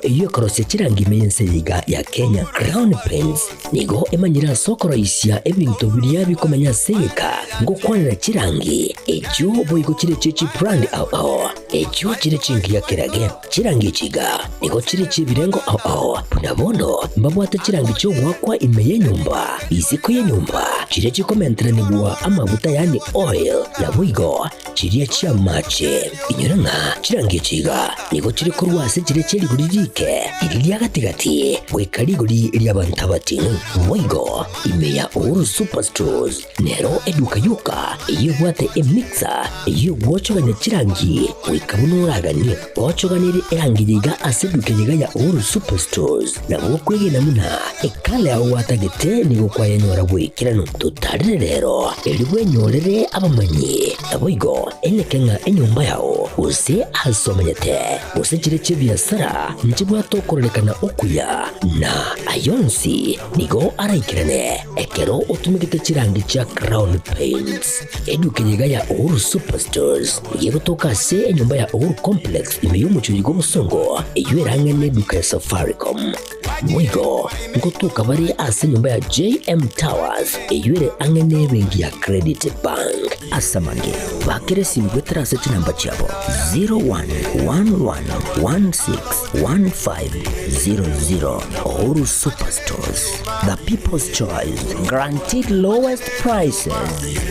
eyio ekorosia chirangi ime y'ense eye iga ya Kenya. Crown Paints nigo emanyire ase okoroisia ebinto biria bikomenya ase egeka ngokwanera chirangi echio boigo chire chie chibrand ao ao echio chire chingiya kerage. Chirangi echi iga nigo chire chi'ebirengo ao ao, buna bono mbabwate chirangi chi'ogoakwa ime y'enyomba, isiko y'enyomba, chiria chikomenteranigwa amaguta yaani oil, naboigo chiria chi'amache. Inyora ng'a chirangi echi iga nigo chire korwa ase chiria chie rigori riike, riria ria gati-gati, goika rigori ri'abanto abating'u. Boigo ime ya Uhuru Superstores Nero eduka yoka eyio ebwate emixer eyio egwochogania chirangi goika buna oraganie. Ochoganirie erangi eye iga ase eduka eye iga ya Uhuru Superstores, nabo okwegena buna ekala yao gwatagete nigo kwayenyora bw'ekeranu. Totarere rero erio bwenyorere abamanyi, naboigo eneke ng'a enyomba yao gose ase omenyete gose chire chi'ebiasara nchibwate okororekana okuya, na ayonsi nigo araikerane. Ekero otumegete chirangi chia Crown Paints, eduka eye iga ya Uhuru Superstores nigo egotoka ase enyomba ya Uhuru Complex ime y'omochie oyo bw'obosongo, eyio ere ang'e n'eduka ya Safaricom. Boigo ngotoka bare ase enyomba ya JM Towers eyio ere ang'e n'ebenki ya Credit Bank. Ase amange, bakera esimi goetera ase chinamba chiabo 0111161500. Uhuru Superstores. The People's Choice, guaranteed lowest prices.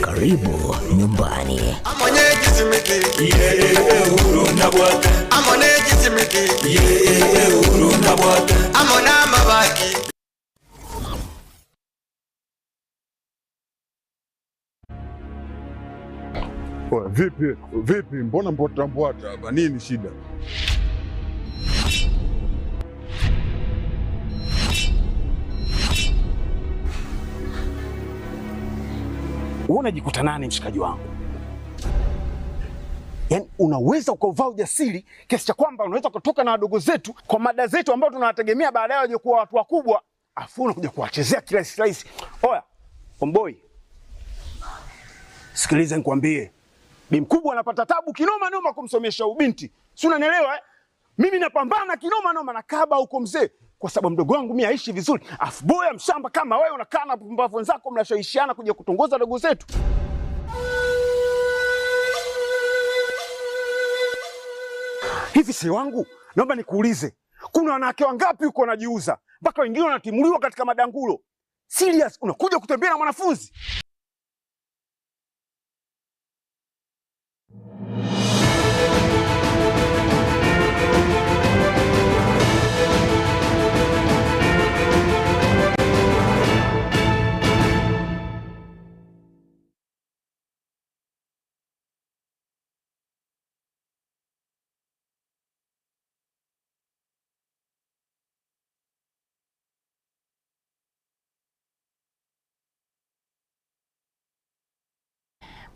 Karibu nyumbani. Oya, vipi vipi, mbona mbwata mbwata hapa? Nini shida? Wewe unajikuta nani mshikaji wangu? Yaani unaweza ukauvaa ujasiri kiasi cha kwamba unaweza kutoka na wadogo zetu kwa mada zetu ambao tunawategemea baadaye waje kuwa watu wakubwa, afu unakuja kuwachezea kirahisi rahisi. Oya, omboi, sikiliza nikwambie, bi mkubwa anapata tabu kinoma noma kumsomesha ubinti, si unanielewa eh? Mimi napambana kinoma noma na kaba huko mzee, kwa sababu mdogo wangu mimi aishi vizuri, afu boya mshamba kama wewe unakaa na pumbavu wenzako mnashawishiana kuja kutongoza dogo zetu. Hivi si wangu, naomba nikuulize, kuna wanawake wangapi huko wanajiuza mpaka wengine wanatimuliwa katika madangulo? Serious, unakuja kutembea na mwanafunzi?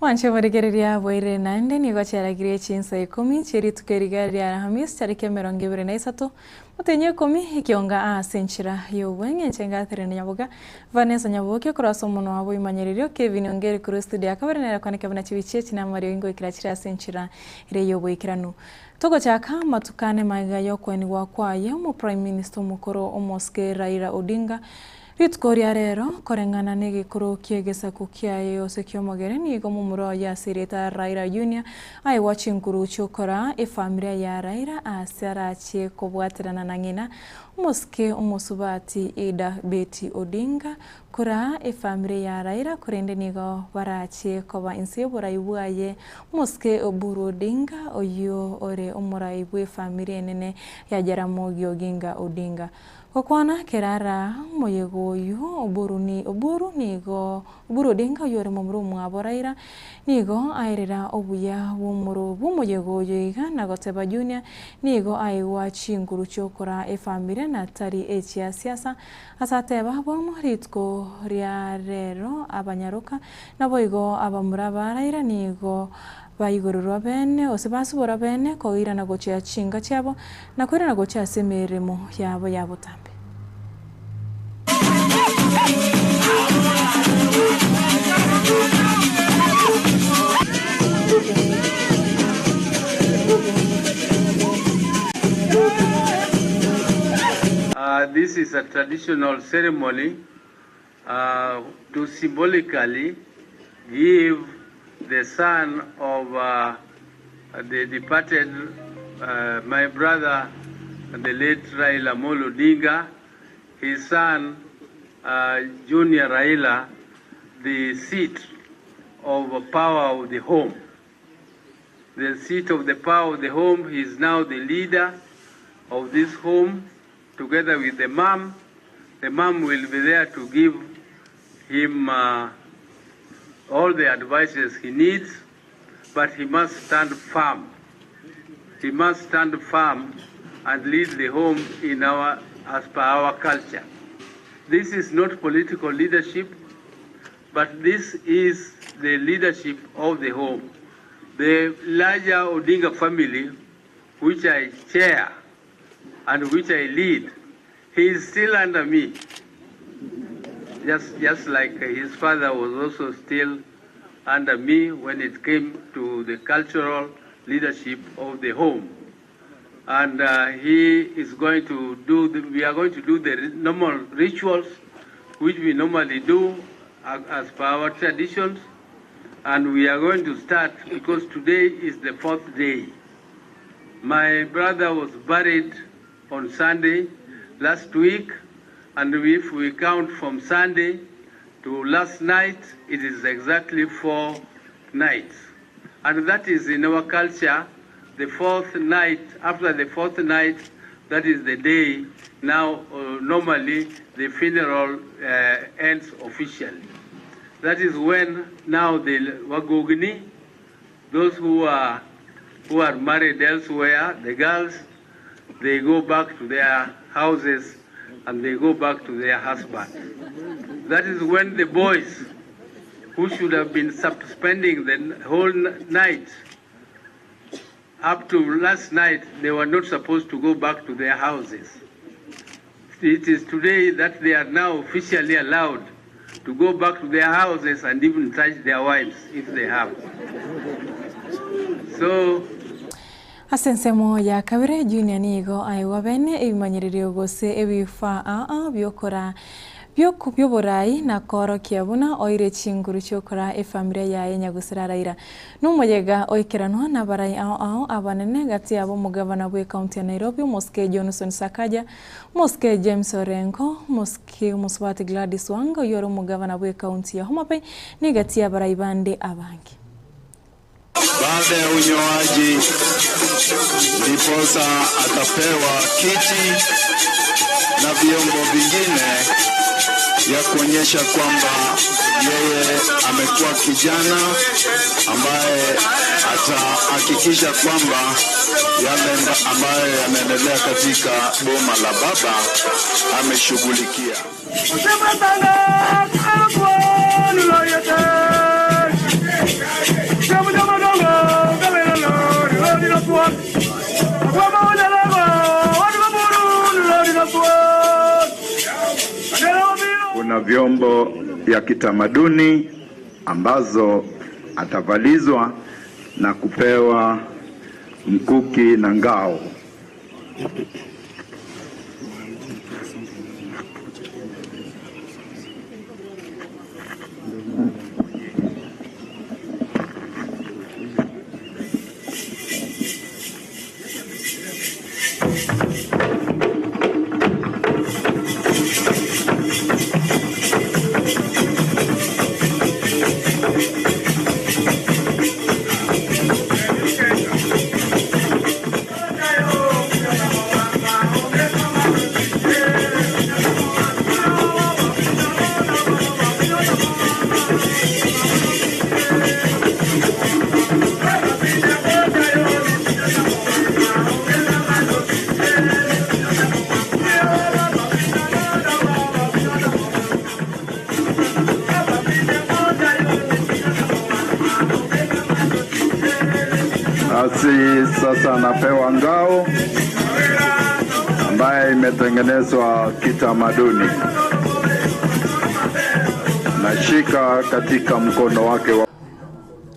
Mwanche morigereria boire naende nigo chiaragirie chinsa ikomi chie rituko eriga ria Alhamisi tariki 23 motenyi ikomi ekionga ase enchera y'obweng'e enche Catherine Nyaboga Vanessa Nyaboke korwa ase omonwa wa boimanyererio Kevin Ongeri korwa estudio ya kabere nere kwaneka buna chibichi echi namario ingoikera chire ase enchera ere y'oboikeranu. Togochaka amatuko ane magega y'okoenigwa kwaye omo Prime Minister omokoro omosike Raila Odinga Rituko ria rero, koreng'ana negekoro ki'egesaku kiaye gose ki'omogere, nigo momura oye ase erieta Raila Junior aegwa chinkuru chi'okoraa efamilia ya Raila aase arachie kobwaterana na ng'ina omosike omosubati Ida Betty Odinga koraa efamiri ya Raila korende nigo barachie koba inse y'oborai bwaye omosike Oburu Odinga oyio ore omorai bw'efamiri enene ya Jaramogi Oginga Odinga. Gokwana kerara omoyega oyio Oburu ni Oburu nigo Oburu Odinga oyio ore momura omwabo Raila nigo aerera obuya bw'omoro bw'omoyega oyo iga na goteba Junior nigo aegwa chinguru chiokoraa efamilia na tari echia siasa ase ateba bwamo rituko ria rero abanyaroka naboigo abamura ba Raila nigo Baigorerwa bene, gose basibora bene, koirana gochia chinka chiabo, na koirana gochia ase emeremo yabo ya botambe. This is a traditional ceremony to symbolically give the son of the departed, my brother, the late Raila Amolo Odinga, his son, Junior Raila, the seat of power of the home. The seat of the power of the home, he is now the leader of this home, together with the mom. The mom will be there to give him all the advices he needs, but he must stand firm. He must stand firm and lead the home as per our culture. This is not political leadership, but this is the leadership of the home. The larger Odinga family, which I chair and which I lead, he is still under me. Just like his father was also still under me when it came to the cultural leadership of the home. And he is going to do, the, we are going to do the normal rituals which we normally do as per our traditions. And we are going to start because today is the fourth day. My brother was buried on Sunday last week, and if we count from Sunday to last night, it is exactly 4 nights. And that is in our culture, the fourth night, after the fourth night, that is the day now normally the funeral ends officially. That is when now the Wagogni, those who are married elsewhere, the girls, they go back to their houses and they go back to their husbands. That is when the boys, who should have been spending the whole night, up to last night, they were not supposed to go back to their houses. It is today that they are now officially allowed to go back to their houses and even touch their wives if they have. So, Ase ensemo ya kabere, Junior nigo aigwa bene ebimanyererio gose ebifaa aa biokora bioborai na koorokia buna oire chinguru chiokora efamilia yaye nyagusira Raila. Nomoyega oikeranwa nabarai ao ao abanene gati yabo omogavana bwe county ya Nairobi Mosike Johnson Sakaja, Mosike James Orengo, Mosike Mosubati Gladys Wanga oyore omogavana bwe county ya Homa Bay ni gati y'abarai bande abange. Baada ya unyoaji ndiposa atapewa kiti na vyombo vingine ya kuonyesha kwamba yeye amekuwa kijana ambaye atahakikisha kwamba yale ambayo yanaendelea katika boma la baba ameshughulikia. Kuna vyombo vya kitamaduni ambazo atavalizwa na kupewa mkuki na ngao. Basi sasa anapewa ngao ambaye imetengenezwa kitamaduni. Nashika katika mkono wake wa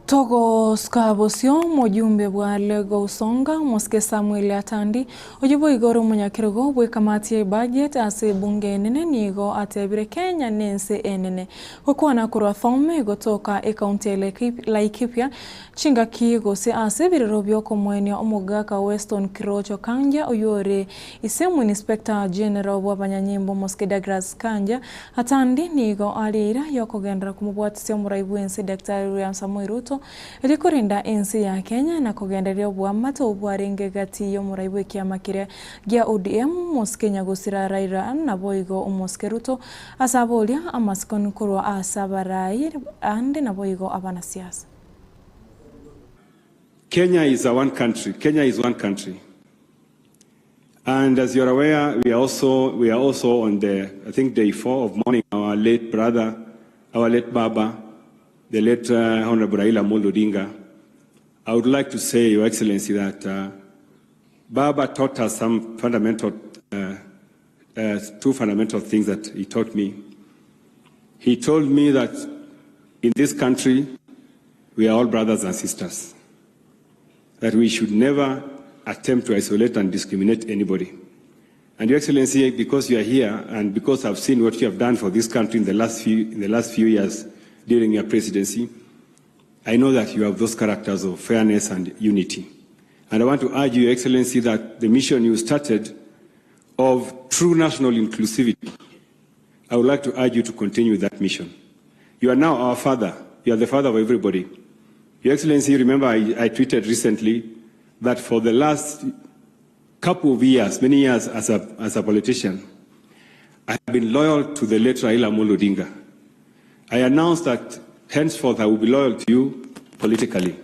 Togosuka bosio omojumbe bwa Lego Usonga, omosike Samuel Atandi, oyio boigo ore omonyakerogo bw'ekamati ya ebudget ase ebunge enene nigo atebire Kenya nense enene. Gokwana korwa Thome gotoka ekaunti ya Laikipia chingaki gose ase ebirero biokomoenia omogaka Weston Kirocho Kanja oyio ore ise omoinspector general bw'abanyanyimbo omosike Douglas Kanja Atandi nigo are eira y'okogenderera komobwatisia omorai bw'ense Daktari William Samoei Ruto erio korenda ense ya Kenya na kogendereria oboamate obwo bwarenge gati y'omorai bw'ekiama keria gia ODM omosike Nyagosira Raila naboigo omosike Ruto ase aboria amasikoni korwa ase abarai ande naboigo abanasiasa. Kenya is a one country, Kenya is one country. And as you're aware, we are also, we are also on the, I think, day four of mourning our late brother, our late Baba, the late Honorable Raila Amolo Odinga. I would like to say, Your Excellency, that Baba taught us some fundamental, two fundamental things that he taught me. He told me that in this country, we are all brothers and sisters, that we should never attempt to isolate and discriminate anybody. And Your Excellency, because you are here and because I've seen what you have done for this country in the last few years during your presidency, I know that you have those characters of fairness and unity. And I want to urge you, Your Excellency, that the mission you started of true national inclusivity, I would like to urge you to continue that mission. You are now our father. You are the father of everybody. Your Excellency, remember I tweeted recently that for the last couple of years, many years as a politician, I have been loyal to the late Raila Amolo Odinga. I announced that henceforth I will be loyal to you politically.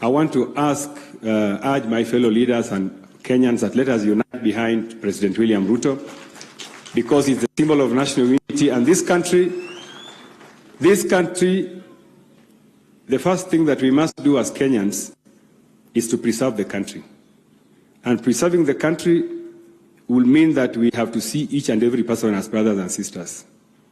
I want to urge my fellow leaders and Kenyans that let us unite behind President William Ruto, because it's the symbol of national unity. And this country, the first thing that we must do as Kenyans is to preserve the country. And preserving the country will mean that we have to see each and every person as brothers and sisters.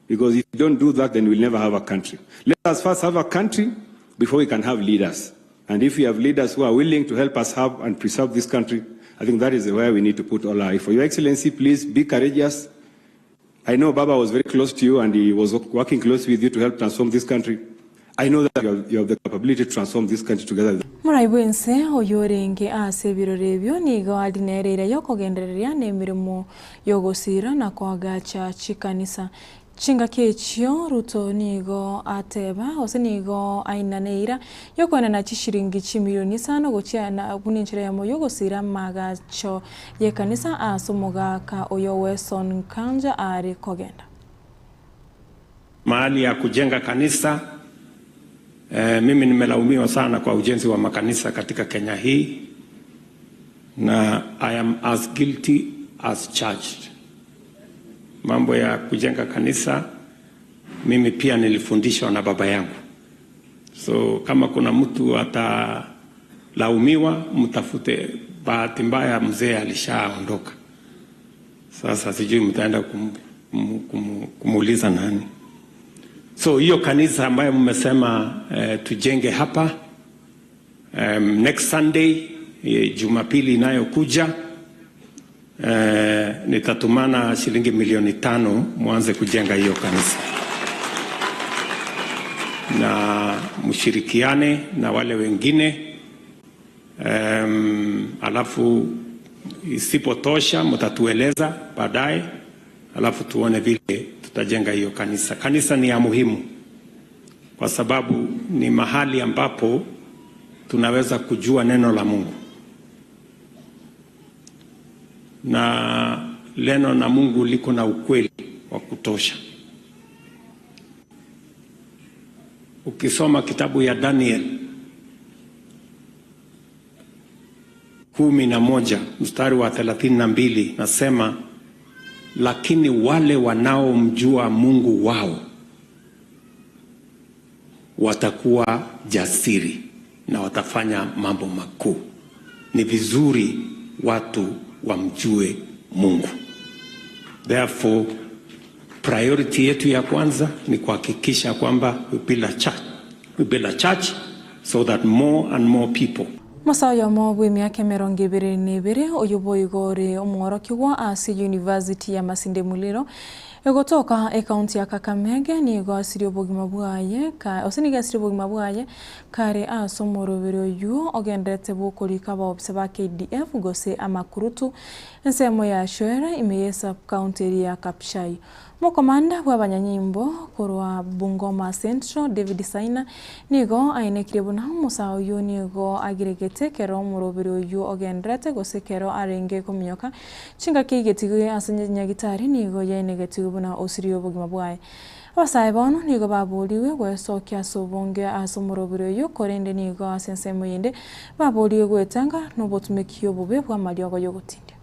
Because if we don't do that, then we'll never have a country. Let us first have a country before we can have leaders. And if we have leaders who are willing to help us have and preserve this country, I think that is where we need to put all our effort. Your Excellency, please be courageous. I know Baba was very close to you and he was working closely with you to help transform this country. I know that you have the capability to transform this country together. Morai bwense oyorenge ase ebiroro ebio nigo arinereire yokogendereria n'emirimo yogosira na koagacha chikanisa. Chingaki echio Ruto nigo ateba gose nigo ainaneira yokoenana chishiringi chimilioni isano gochia na buna enchera yamo yogosira amagacho y'ekanisa ase omogaka oyo Weston Kanja ari kogenda. Mahali ya kujenga kanisa. Mimi nimelaumiwa sana kwa ujenzi wa makanisa katika Kenya hii, na I am as guilty as charged. Mambo ya kujenga kanisa mimi pia nilifundishwa na baba yangu. So kama kuna mtu atalaumiwa, mtafute. Bahati mbaya mzee alishaondoka. Sasa sijui mtaenda kumuuliza nani. So hiyo kanisa ambayo mmesema tujenge hapa next Sunday, Jumapili inayokuja, nitatumana shilingi milioni 5 muanze kujenga hiyo kanisa, na mshirikiane na wale wengine, alafu isipotosha mtatueleza baadaye, alafu tuone vile tutajenga hiyo kanisa. Kanisa ni ya muhimu kwa sababu ni mahali ambapo tunaweza kujua neno la Mungu, na neno la Mungu liko na ukweli wa kutosha. Ukisoma kitabu ya Daniel 11 mstari wa 32 nasema, lakini wale wanaomjua Mungu wao watakuwa jasiri na watafanya mambo makuu. Ni vizuri watu wamjue Mungu. Therefore, priority yetu ya kwanza ni kuhakikisha kwamba we build a church. We build a church so that more and more people. Omosa oyomo bw'emiaka 21, oyio boigo ore omworokigwa ase University ya Masinde Muliro, egotoka ekaunti ya Kakamega, nigo asirie obogima bwaye gose nigo asirie obogima bwaye kare ase omoroberi oyio ogendererete bw'okorika abaofisa ba KDF gose amakurutu ensemo ya Shwera ime ye sub-county eria ya Kabuchai. Omokomanda bw'abanyanyimbo korwa Bungoma Central, David Saina, nigo aenekirie buna omosae oyio nigo agiregete ekero omoroberi oyio ogendererete gose ekero arenge kominyoka chingaki aigetigwe ase nyagitari nigo yaenegetigwe buna osirie obogima bwaye. Abasae bono nigo baborigwe gwesokia ase obonge ase omoroberi oyio korende nigo ase ensemo yende baborigwe gwetanga nobotumeki obobe bw'amariogo y'ogotindia.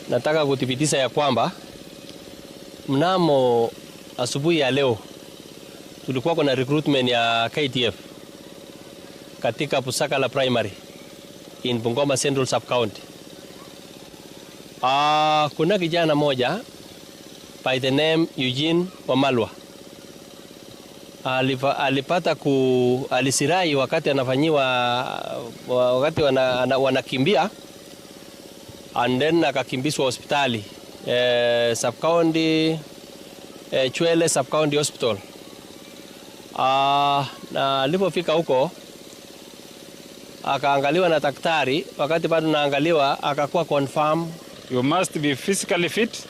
Nataka kuthibitisha ya kwamba mnamo asubuhi ya leo tulikuwa kuna recruitment ya KDF katika Busakala Primary in Bungoma Central Sub County. Kuna kijana moja by the name Eugene Wamalwa alipata ku alisirai wakati anafanyiwa wakati wanakimbia and then akakimbizwa hospitali sub county Chwele sub county hospital. Na alipofika huko akaangaliwa na daktari, wakati bado naangaliwa akakuwa confirm. You must be physically fit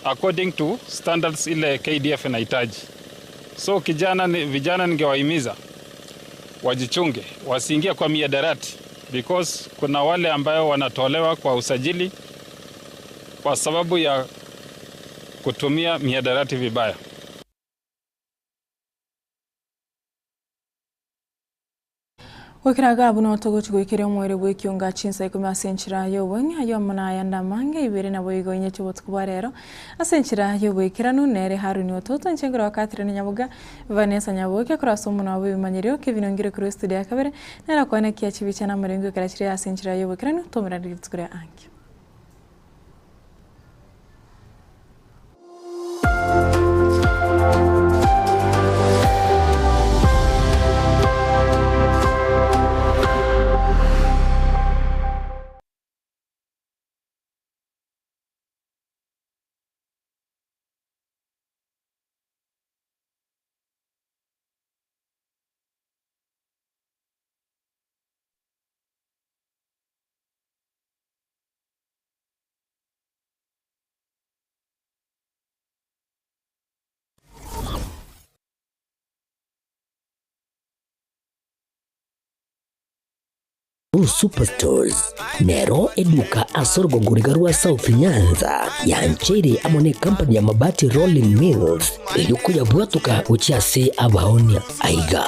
according to standards ile KDF inahitaji. So vijana ningewahimiza wajichunge, wasiingie kwa miadarati because kuna wale ambayo wanatolewa kwa usajili kwa sababu ya kutumia miadarati vibaya. Goikera gabu notogochi goikeria omwere bw'ekionga chinsa ikomi ase enchera y'obong'e ayio amo na ayande amange ibere nabo igo inye chibotuko bwa rero ase enchera y'oboikeranu nere Haruni Ototo inche nkoro Catherine Nyaboga Vanessa Nyaboke korwa ase omonwa bw'ebimanyerio Kevin Ongire korwa estudio ya kabere nere okwanekia chibicha na amarengo ekero chire ase enchera y'oboikeranu tomerane rituko ria ankio. Superstores nero eduka ase orogongo riga rwa South Nyanza yancheire amo ne company ya Mabati Rolling Mills erio koyabwatoka gochia ase abaonia. Aiga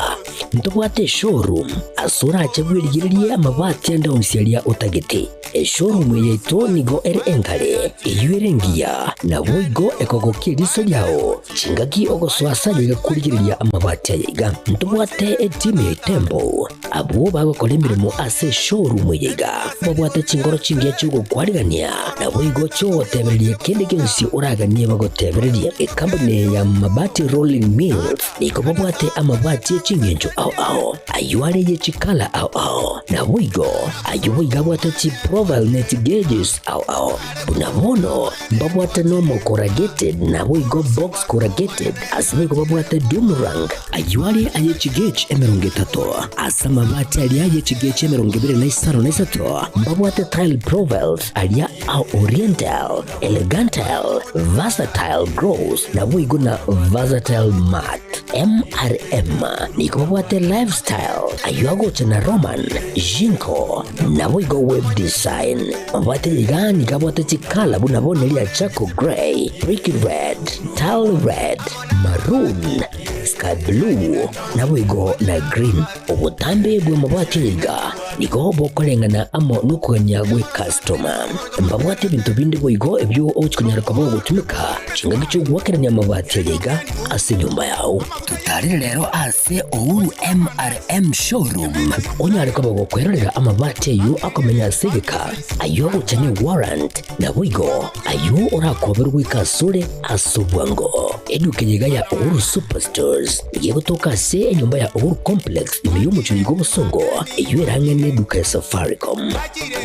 ntobwate eshowroom ase orache bwerigererie amabati ande onsi aria otagete. Eshowroom eye yaito nigo ere enkare, eyio ere engiya, naboigo ekogokia eriso riao chingaki ogosoa ase aye korigereria amabati aya iga. Ntobwate etimu ya Itembo, abwo bagokora emeremo ase eshowroom eye iga, babwate chinkoro chingiya chi'ogokwarigania, naboigo chi'ogotebereria kende gionsi oraganie bagotebererie. Ekampuni eye ya Mabati Rolling Mills nigo babwate amabati e chingencho ao ao, ayio are ye chikala ao ao, naboigo ayio boigo abwate chiprofile ne chigeges ao ao. Buna bono mbabwate normal corrugated naboigo box corrugated, ase boigo babwate doomerang, ayio are aye chigauge 30, ase amabati aria aye chigauge 23, mbabwate tile profiles aria a oriental, elegantal, versatile gloss, naboigo na versatile matte. MRM nigo babwate lifestyle, ayio agocha na Roman, Jinko, naboigo web design. Mabwate iga nigo abwate chikala buna bono eria charcoal grey, brick red, tile red, maroon, sky blue, naboigo na green. Obotambe bw'amabati iga. Nigo bokoreng'ana amo nokogania gw'ekastoma. Mbabwate ebinto binde boigo ebio ogochia konyara koba ogotumeka chingaki chi'ogoakerania amabati aya iga ase enyomba yao. Totarere rero ase Uhuru MRM Showroom onyare koba gokwerorera amabati ayio akomenya ase egeka, ayio agocha ne warrant, naboigo ayio orakoberwe goika asore ase obwango. Eduka eye iga ya Uhuru Superstores nigo egotoka ase enyomba ya Uhuru Complex ime y'omochie oiga obosongo, eyio erang'e neduka ya Safaricom.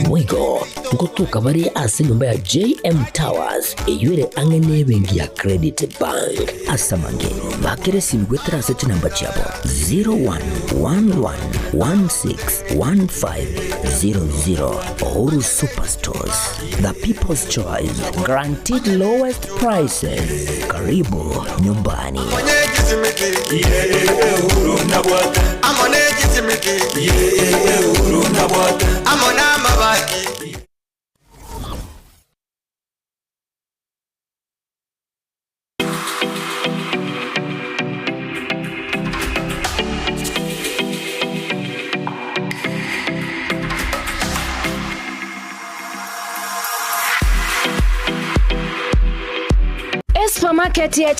Boigo ngotoka bare ase enyomba ya JM Towers eyio ere ang'e nebenki ya Credit Bank. Ase amange, bakera esimi goetera ase chinamba chiabo 0111161500. Uhuru Superstores, the people's choice, guaranteed lowest prices. Karibu nyumbani. Esupamaketi ya.